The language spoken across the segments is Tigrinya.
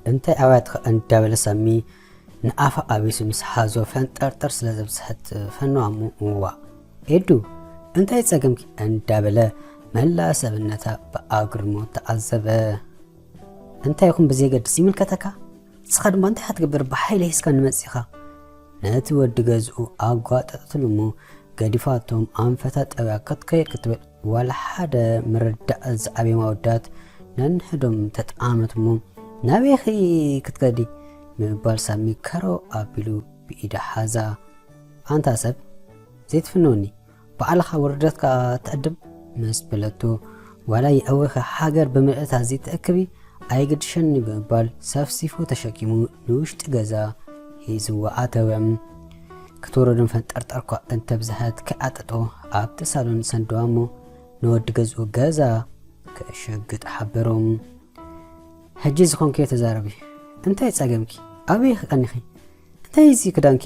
እንታይ ኣብያትኻ እንዳበለ ሳሚ ንኣፋ ኣቢሱ ምስ ሓዞ ፈንጠርጠር ስለ ዘብዝሐት ፈነዋ እሞ፣ እዋ ኤዱ እንታይ ጸገምኪ እንዳበለ መላእ ሰብነታ ብኣግርሞት ተዓዘበ። እንታይ ይኹን ብዘየገድስ ይምልከተካ? ንስኻ ድማ እንታይ ክትገብር ብሓይሊ ሒዝካ ንመጺኻ? ነቲ ወዲ ገዝኡ ኣጓጠጠትሉ እሞ ገዲፋቶም ኣንፈታ ጠውያ ክትከይድ ክትብል ዋላ ሓደ ምርዳእ ዝዓብዮም ኣወዳት ነንሕዶም ተጠዓመት እሞ ናበይኺ ክትከዲ? ብምባል ሳሚ ከረው ኣቢሉ ብኢዳ ሓዛ። ኣንታ ሰብ ዘይትፍንወኒ ባዕልኻ ውርደትካ ትዕድም ምስ በለቶ ዋላ የእወኸ ሃገር ብምልእታ ዘይትእክቢ ኣይግድሸኒ ብምባል ሰፍሲፉ ተሸኪሙ ንውሽጢ ገዛ ሒዝዋ ኣተወ። ክትወርዶም ፈንጠርጠርኳ እንተብዝሐት ከይዓጠጦ ኣብቲ ሳሎን ሰንደዋ እሞ ንወዲ ገዝኡ ገዛ ከሸግጥ ሓበሮም። ሕጂ ዝኾንክዮ ተዛረቢ። እንታይ ጸገምኪ? ኣበይ ክቐኒኺ? እንታይ እዚ ክዳንኪ?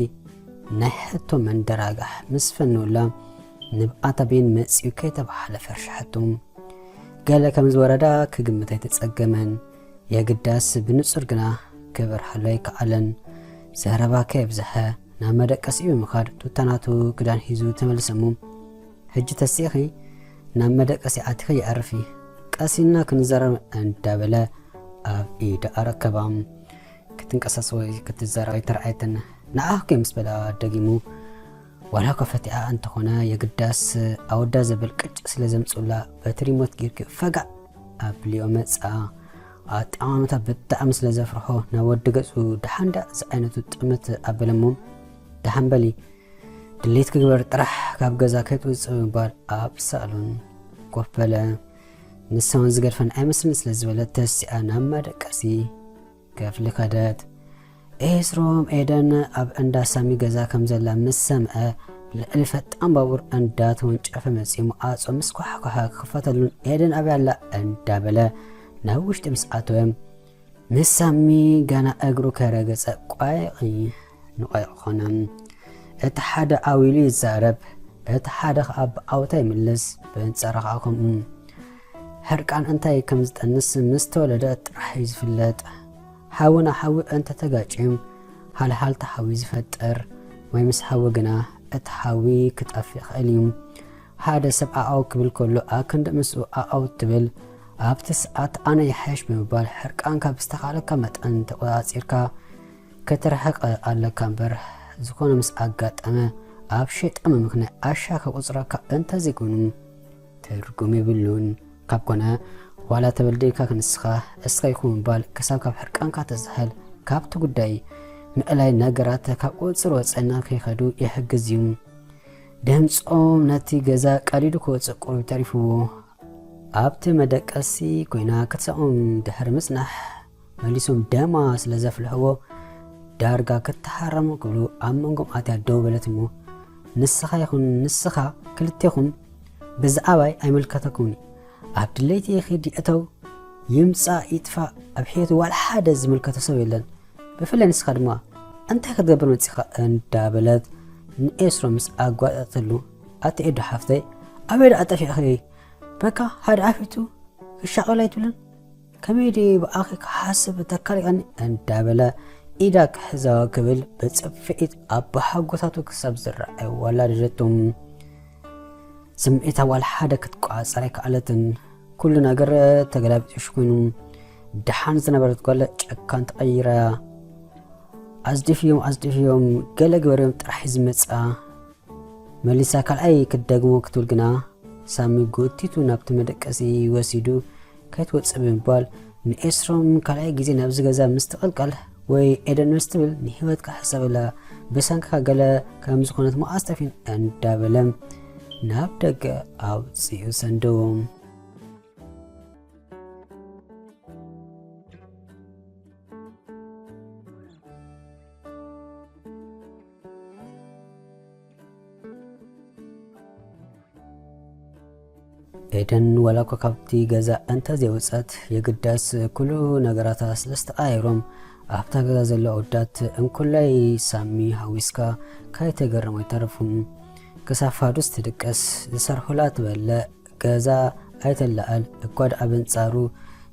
ናይ ሕቶ መንደራጋሕ ምስ ፈነውላ ንብኣታ ቤን መጺኡ ከይተባህለ ፈርሸሐቶም። ገለ ከም ዝወረዳ ክግምት ኣይተጸገመን። የግዳስ ብንጹር ግና ክበርሃሉ ኣይከኣለን። ዘረባ ከየብዝሐ ናብ መደቀሲኡ ብምኻድ ቱታ ናቱ ክዳን ሒዙ ተመልሰ እሞ ሕጂ ተሲእኺ ናብ መደቀሲ ኣቲኺ ይኣርፊ ቀሲና ክንዘረብ እንዳበለ ኣብ ኢዳ ኣረከባ። ክትንቀሳስ ወይ ክትዛረብ ኣይተረኣየትን። ንዓኽ ምስ በላ ደጊሙ ዋላ እኳ ፈቲኣ እንተኾነ የግዳስ ኣወዳ ዘብል ቅጭ ስለ ዘምጽኡላ በቲ ሪሞት ጌርኪ ፈጋእ ኣብልዮ መጻ። ኣጠማምታ ብጣዕሚ ስለ ዘፍርሖ ናብ ወዲ ገጹ ደሓንዳ ዝዓይነቱ ጥምት ኣበለሞ። ደሓን በሊ ድሌት ክግበር ጥራሕ ካብ ገዛ ከይትውጽእ ብምባል ኣብ ሳሎን ኮፍ በለ። ንሳውን ዝገድፈን ኣይመስልን ስለ ዝበለ ተሲኣ ናብ መደቀሲ ክፍሊ ከደት። ኤስሮም ኤደን ኣብ እንዳ ሳሚ ገዛ ከም ዘላ ምስ ሰምዐ ልዕሊ ፈጣን ባቡር እንዳ ተወንጨፈ መጺኡ መዓጾ ምስ ኳሕኳሐ ክኸፈተሉን ኤደን ኣበይ ኣላ እንዳበለ ናብ ውሽጢ ምስ ኣተወ ምስ ሳሚ ገና እግሩ ከረገጸ ቋይቒ ንቋይቕ ኾነ። እቲ ሓደ ዓው ኢሉ ይዛረብ፣ እቲ ሓደ ኸኣ ብዓውታ ይምልስ። ብእንጻሩ ኸኣ ከምኡ። ሕርቃን እንታይ ከም ዝጠንስ ምስ ተወለደ ጥራሕ እዩ ዝፍለጥ። ሓዊ ንሓዊ እንተ ተጋጭዮም ሃልሃልታ ሓዊ ዝፈጥር ወይ ምስ ሓዊ ግና እቲ ሓዊ ክጠፍእ ይኽእል እዩ። ሓደ ሰብ ዓዓው ክብል ከሎ ኣክንዲ ምስኡ ዓዓው ትብል ኣብቲ ሰዓት ኣነ ይሓይሽ ብምባል ሕርቃንካ ብዝተኻእለካ መጠን ተቖጻጺርካ ክትርሕቕ ኣለካ እምበር ዝኾነ ምስ ኣጋጠመ ኣብ ሸይጣን ምምኽናይ ኣሻ ከቑጽረካ እንተዘይኮይኑ ትርጉም የብሉን። ካብ ኮነ ዋላ ተበልዲልካ ክንስኻ እስኻ ይኹን ምባል ክሳብ ካብ ሕርቃንካ ተዝሕል ካብቲ ጉዳይ ምእላይ ነገራት ካብ ቁጽጽር ወጻኢ ከይኸዱ ይሕግዝ እዩ። ድምጾም ነቲ ገዛ ቀዲዱ ክወጽእ ቁሩብ ተሪፍዎ። ኣብቲ መደቀሲ ኮይና ክትሰኦም ድሕሪ ምጽናሕ መሊሶም ደማ ስለ ዘፍልሕዎ ዳርጋ ክተሃረሙ ክብሉ ኣብ መንጎም ኣትያ ደው በለት እሞ ንስኻ ይኹን ንስኻ ክልቴኹም ብዛዕባይ ኣይምልከተኩምኒ ኣብ ድሌቲ ይኺድ ይእተው ይምጻእ ይጥፋእ ኣብ ሕይወት ዋላ ሓደ ዝምልከቶ ሰብ የለን ብፍላይ ንስኻ ድማ እንታይ ክትገብር መጺኻ እንዳበለት ንኤስሮ ምስ ኣጓጠጠሉ ኣቲ ኤዶ ሓፍተይ ኣበይ ደኣ ጠፊእኺ በቃ ሓደ ኣፊቱ ክሻቐል ኣይትብልን ከመይ ድየ ብኣኺ ክሓስብ ተካሊኣኒ እንዳበለ ኢዳ ክሕዛ ክብል ብጽፍዒት ኣባሓጎታቱ ክሳብ ዝረኣይ ዋላደደቶም ስምዒታ ዋላ ሓደ ክትቋጸር ኣይከኣለትን ኩሉ ነገር ተገላቢጦሽ ኮይኑ ደሓን ዝነበረት ጓል ጨካን ተቐይራ ኣዝዲፍዮም ኣዝዲፍዮም ገለ ግበርዮም ጥራሕ ዝመጻ መሊሳ ካልኣይ ክትደግሞ ክትብል ግና ሳሚ ጎቲቱ ናብቲ መደቀሲ ወሲዱ ከይትወጽእ ብምባል ንኤስሮም ካልኣይ ግዜ ናብዚ ገዛ ምስ ትቕልቀል ወይ ኤደን ምስ ትብል ንህይወትካ ሕሰበላ ብሰንክኻ ገለ ከም ዝኾነት መዓስ ጠፊን እንዳበለ ናብ ደገ ኣውፂኡ ሰንደዎም። ኤደን ዋላ እኳ ካብቲ ገዛ እንተ ዘይወጸት የግዳስ ኩሉ ነገራታ ስለ ዝተቐያየሮም ኣብታ ገዛ ዘሎ ኣወዳት እንኮላይ ሳሚ ሃዊስካ ካይተገረሙ ኣይተረፉን። ክሳብ ፋዱስ ትድቅስ ዝሰርሑላ ትበልዕ ገዛ ኣይተላኣል እኳ ደኣ በንጻሩ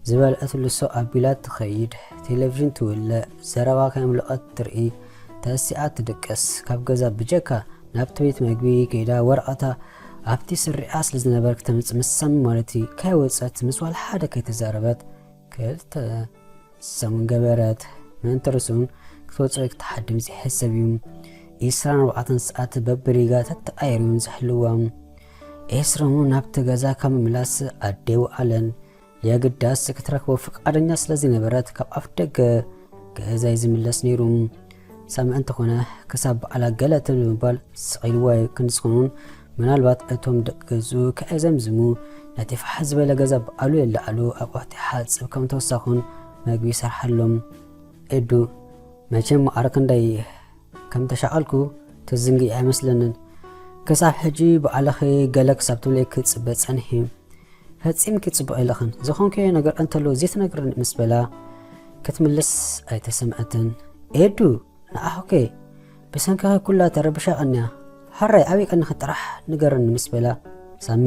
ዝበልዐትሉ ሰው ኣቢላ ትኸይድ፣ ቴሌቪዥን ትውልዕ፣ ዘረባ ከየምለቐት ትርኢ፣ ተሲኣ ትድቅስ። ካብ ገዛ ብጀካ ናብቲ ቤት መግቢ ከይዳ ወረቐታ ኣብቲ ስሪዓ ስለ ዝነበረ ክተምጽእ ምስ ሳሚ ማለት እዩ፣ ከይወጸት ምስ ዋላ ሓደ ከይተዛረበት ክልተ ሰሙን ገበረት። ምእንቲ ርእሱን ክትወጽእ ክትሓድም ዘይሕሰብ እዩ። ዒስራን ኣርባዕተን ሰዓት በብሪጋ ተተቓየሩ እዮም ዝሕልዋ። ኤስሮም ናብቲ ገዛ ካብ ምምላስ ኣደይ ወዓለን። የግዳስ ክትረክቦ ፍቃደኛ ስለ ዘይነበረት ካብ ኣፍ ደገ ገዛ እዩ ዝምለስ ነይሩ። ሳሚ እንተኾነ ክሳብ በዓላ ገለ ትብል ብምባል ስቕ ኢልዋ እዩ። ክንዲ ዝኾኑን ምናልባት እቶም ደቂ ገዝኡ ከየዘምዝሙ ነቲ ፋሕ ዝበለ ገዛ በዓሉ የለዓሉ ኣቑሑት ይሓጽብ ከም ተወሳኹን መግቢ ይሰርሓሎም። ኤዱ መቸም ማዕረ ክንደይ ከም ተሻቐልኩ ትዝንግዒ ኣይመስለንን። ክሳብ ሕጂ በዓልኺ ገለ ክሳብ ትብለይ ክጽበ ጸኒሐ። ፈጺምኪ ጽቡቕ ኢለኽን። ዝኾንክዮ ነገር እንተሎ ዘይትነግርኒ ምስ በላ ክትምልስ ኣይተሰምዐትን። ኤዱ ንዓኹከ ብሰንክኺ ኩላ ተረብሻ ቀንያ። ሕራይ ኣበይ ቀኒኺ ጥራሕ ንገርኒ ምስ በላ ሳሚ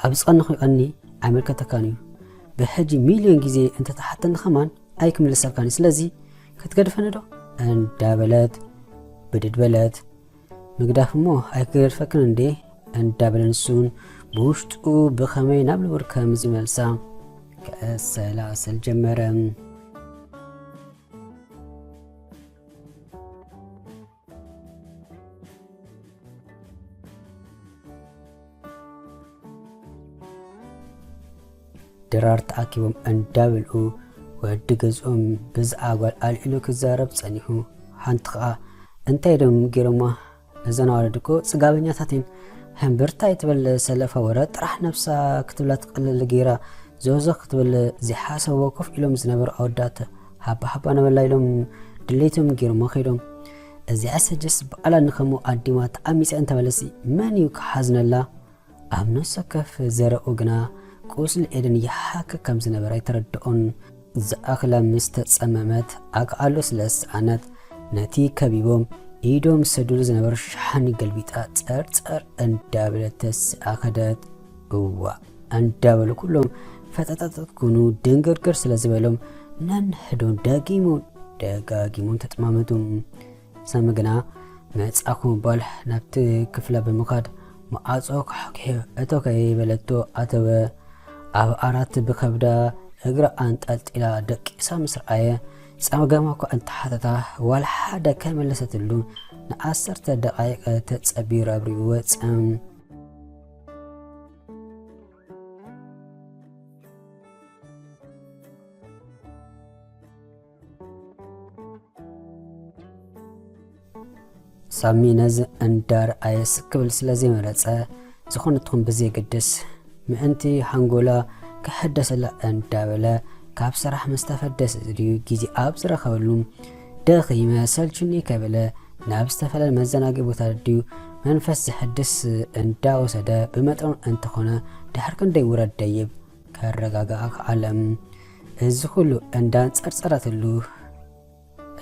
ኣብ ዝቐንኹ ቀኒ ኣይምልከተካን እዩ። ብሕጂ ሚልዮን ግዜ እንተተሓተኒ ከማን ኣይክምልሰልካን እዩ። ስለዚ ክትገድፈኒ ዶ? እንዳበለት ብድድ በለት። ምግዳፍ እሞ ኣይክገድፈክን እንዴ? እንዳበለ ንሱን ብውሽጡ ብኸመይ ናብ ንቡር ከም ዝመልሳ ከሰላስል ጀመረ። ድራር ተኣኪቦም እንዳበልዑ ወዲ ገዝኦም ብዛዕባ ጓል ኣልዒሉ ክዛረብ ጸኒሑ። ሓንቲ ኸኣ እንታይ ደም ገይሮማ? እዘን ኣዋልድ እኮ ጽጋበኛታት እየን። ሕምብርቲ ኣይትበል ሰለፋ ወረ ጥራሕ ነብሳ ክትብላ ትቐልል ገይራ ዞዞ ክትብል ዘይሓሰብዎ ኮፍ ኢሎም ዝነበሩ ኣወዳት ሃባ ሃባ ነበላ ኢሎም ድሌቶም ገይሮማ ከይዶም። እዚኣ ሰጀስ በዓላ ንኸምኡ ኣዲማ ተኣሚጸ እንተበለሲ መን እዩ ክሓዝነላ? ኣብ ነፍሲ ወከፍ ዘረኡ ግና ቁስሊ ኤደን ይሓክክ ከም ዝነበረ ኣይተረድኦን። ዝኣኽላ ምስ ተጸመመት ኣግኣሉ ስለ ዝሰኣነት ነቲ ከቢቦም ኢዶም ዝሰድሉ ዝነበሩ ሸሓኒ ገልቢጣ ጸርጸር እንዳበለት ተስኣ ከደት። እዋእ እንዳበሉ ኩሎም ፈጠጠጠት ኩኑ ድንግርግር ስለ ዝበሎም ነንሕዶም ደጊሞም ደጋጊሞም ተጠማመቱ። ሳሚ ግና መጻኹ ብምባል ናብቲ ክፍላ ብምኻድ መዓጾ ከሓኲሑ እቶ ከይበለቶ ኣተወ። ኣብ ዓራት ብኸብዳ እግራ ኣንጠልጢላ ደቂሳ ምስ ረኣየ ጸገማ እኳ እንተሓተታ ዋላ ሓደ ከይመለሰትሉ ንዓሰርተ ደቓይቕ ተጸቢዩ ኣብሪኡ ወጸ። ሳሚ ነዚ እንዳረኣየ ስክ ክብል ስለ ዘይመረጸ ዝኾነ ትኹን ብዘየገድስ ምእንቲ ሓንጎላ ክሕደሰላ እንዳበለ ካብ ስራሕ ምስ ተፈደሰ ድዩ ግዜ ኣብ ዝረኸበሉ ደኺመ ሰልችኒ ከይበለ ናብ ዝተፈላለየ መዘናግዒ ቦታ ድዩ መንፈስ ዘሕድስ እንዳወሰደ ብመጠኑ እንተኾነ ድሕሪ ክንደይ ውረድ ደይብ ከረጋግኣ ከኣለ። እዚ ኩሉ እንዳንጸርጸረትሉ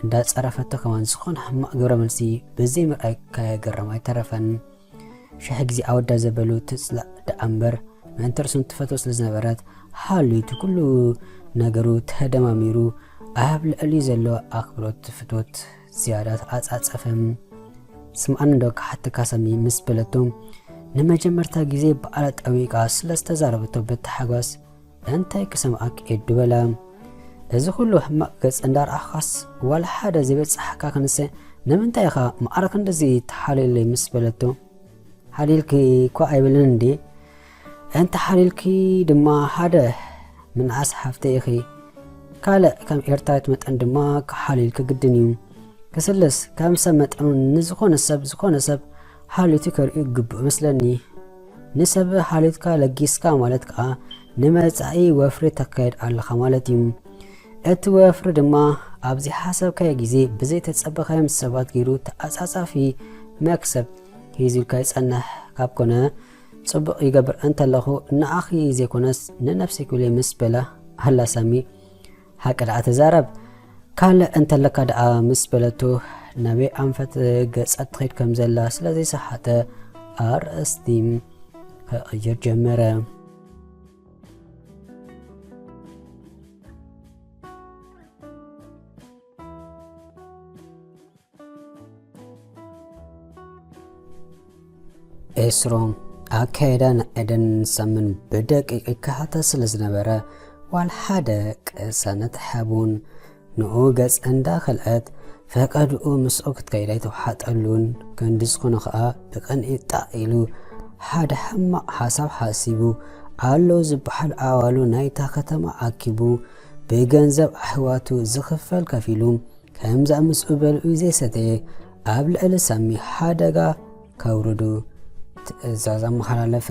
እንዳጸረፈቶ ከማን ዝኾነ ሕማቕ ግብረ መልሲ ብዘይ ምርኣይ ከየገረማ ኣይተረፈን። ሽሕ ግዜ ኣወዳ ዘበሉ ትጽላእ ደኣ እምበር ምእንቲ ርእሱን ትፈትዎ ስለ ዝነበረት ሃልዩ እቲ ኩሉ ነገሩ ተደማሚሩ ኣብ ልዕሊኡ ዘሎ ኣኽብሮት ፍትወት ዝያዳ ተዓጻጸፈ። ስምዓኒ ዶ ክሓተካ ሳሚ ምስ በለቶ ንመጀመርታ ግዜ በዓላ ጠዊቓ ስለ ዝተዛረበቶ ብታሕጓስ እንታይ ክሰምዓኪ ኤዱ በላ። እዚ ኩሉ ሕማቕ ገጽ እንዳረኣኻስ ዋላ ሓደ ዘይበጽሓካ ክንሰ ንምንታይ ኢኻ ማዕረ ክንድዚ ተሓልየለይ ምስ በለቶ ሓሊልኪ እኳ ኣይብልን እንዴ እንተ ሓሊልኪ ድማ ሓደ ምንዓስ ሓፍተይ ኢኺ ካልእ ከም ኤርትራዊት መጠን ድማ ክሓሊልኪ ግድን እዩ። ክስልስ ከም ሰብ መጠኑ ንዝኾነ ሰብ ዝኾነ ሰብ ሓልዮቱ ከርእዩ ግቡእ እመስለኒ። ንሰብ ሓልዮትካ ለጊስካ ማለት ከኣ ንመጻኢ ወፍሪ ተካይድ ኣለኻ ማለት እዩ። እቲ ወፍሪ ድማ ኣብ ዘይሓሰብካዮ ግዜ ብዘይተጸበኻዮም ሰባት ገይሩ ተዓጻጻፊ መክሰብ ሒዙልካ ይጸንሕ ካብ ኮነ ጽቡቕ ይገብር እንተለኹ ንዓኺ ዘይኮነስ ንነብሰይ ክብል እየ ምስ በላ ኣላ ሳሚ ሓቂ ደኣ ተዛረብ ካልእ እንተለካ ደኣ ምስ በለቶ ናበይ ኣንፈት ገጻ ትኸይድ ከም ዘላ ስለ ዘይሰሓተ ኣርእስቲ ክቕይር ጀመረ። ኤስሮም ኣካየዳ ናይ ኤደን ሳምን ብደቂቕ ይከታተል ስለ ዝነበረ፣ ዋላ ሓደ ቅሳነት ሓቡን ንኡ ገጽ እንዳኸልዐት፣ ፈቐድኡ ምስኡ ክትከይድ ኣይተዋሓጠሉን። ክንዲ ዝኾነ ኸኣ ብቕንኢ ጣቕ ኢሉ ሓደ ሕማቕ ሓሳብ ሓሲቡ ኣሎ ዝበሃል ኣባሉ ናይታ ከተማ ኣኪቡ፣ ብገንዘብ ኣሕዋቱ ዝኽፈል ከፊሉ፣ ከምዛ ምስኡ በልዑ ዘይሰተየ ኣብ ልዕሊ ሳሚ ሓደጋ ከውርዱ ትእዛዝ ኣመሓላለፈ።